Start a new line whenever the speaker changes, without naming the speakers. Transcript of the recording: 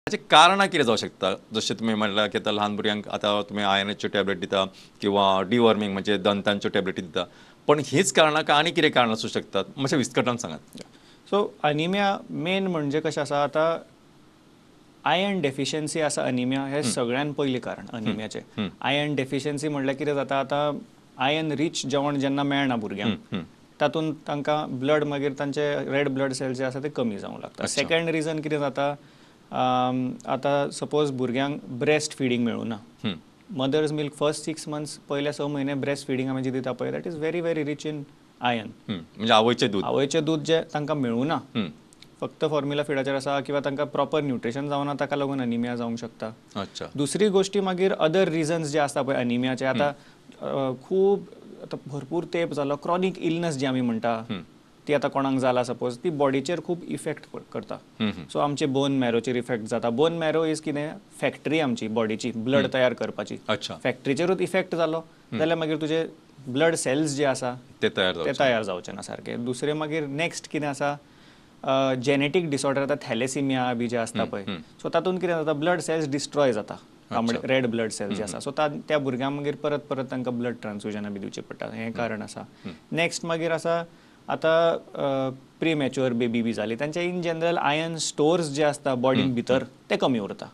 हाचें कारणां कितें जावं शकता? जशें तुमी म्हणलां की आतां ल्हान भुरग्यांक आतां तुमी आयर्नाच्यो टॅबलेट दिता किंवा डिवॉर्मींग म्हणजे दंतांच्यो टॅबलेटी दिता, पण हीच कारणां काय आनी कितें कारणां आसूं शकतात? मातशें विस्कटावन सांगात.
सो अनिमिया मेन म्हणजे कशें आसा, आतां आयर्न डेफिशियन्सी आसा अनिमिया हें सगळ्यान पयलीं कारण अनिमियाचें. आयर्न डेफिशियन्सी म्हणल्यार कितें जाता, आतां आयर्न रीच जेवण जेन्ना मेळना भुरग्यांक, तातूंत तांकां ब्लड मागीर तांचे रेड ब्लड सेल्स जे आसा ते कमी जावंक लागता. सेकंड रिजन कितें जाता, आतां सपोज भुरग्यांक ब्रेस्ट फिडींग मेळूं ना, mother's milk first 6 months, पयले 6 म्हयने ब्रेस्ट फिडींग आमी जी दिता पळय, that is very very rich in iron.
म्हणजे आवयचें दूद,
आवयचें दूद जें तांकां मेळूं ना, फक्त फॉर्म्युला फिडाचेर आसा किंवा तांकां प्रॉपर न्युट्रिशन जावना, ताका लागून अनिमिया जावंक शकता. दुसरी गोश्टी मागीर अदर रिजन्स जे आसता पळय अनिमियाचे, आतां खूब आतां भरपूर तेंप जालो क्रॉनीक इलनस जी आमी म्हणटा ती आतां कोणाक जाला सपोज, ती बॉडीचेर खूब इफेक्ट करता. सो आमचे बोन मॅरोचेर इफेक्ट जाता. बोन मॅरो is कितें फॅक्टरी आमची बॉडीची ब्लड तयार करपाची. फॅक्टरीचेरूच इफेक्ट जालो जाल्यार मागीर तुजे ब्लड सेल्स जे आसा
ते तयार
जावचे ना सारके. दुसरें मागीर नेक्स्ट कितें आसा, जेनेटीक डिसऑर्डर, आतां थॅलेसिमिया बी जे आसता पळय, सो तातूंत कितें जाता, ब्लड सेल्स डिस्ट्रॉय जाता, रेड ब्लड सेल्स जे आसा. सो त्या भुरग्यांक मागीर परत परत तांकां ब्लड ट्रान्सफ्युजनां बी दिवची पडटा, हें कारण आसा. नेक्स्ट मागीर आसा आतां प्रीमॅच्युअर बेबी बी जाली, तांचे इन जनरल आयर्न स्टोर्स जे आसता बॉडीन भितर ते कमी उरता.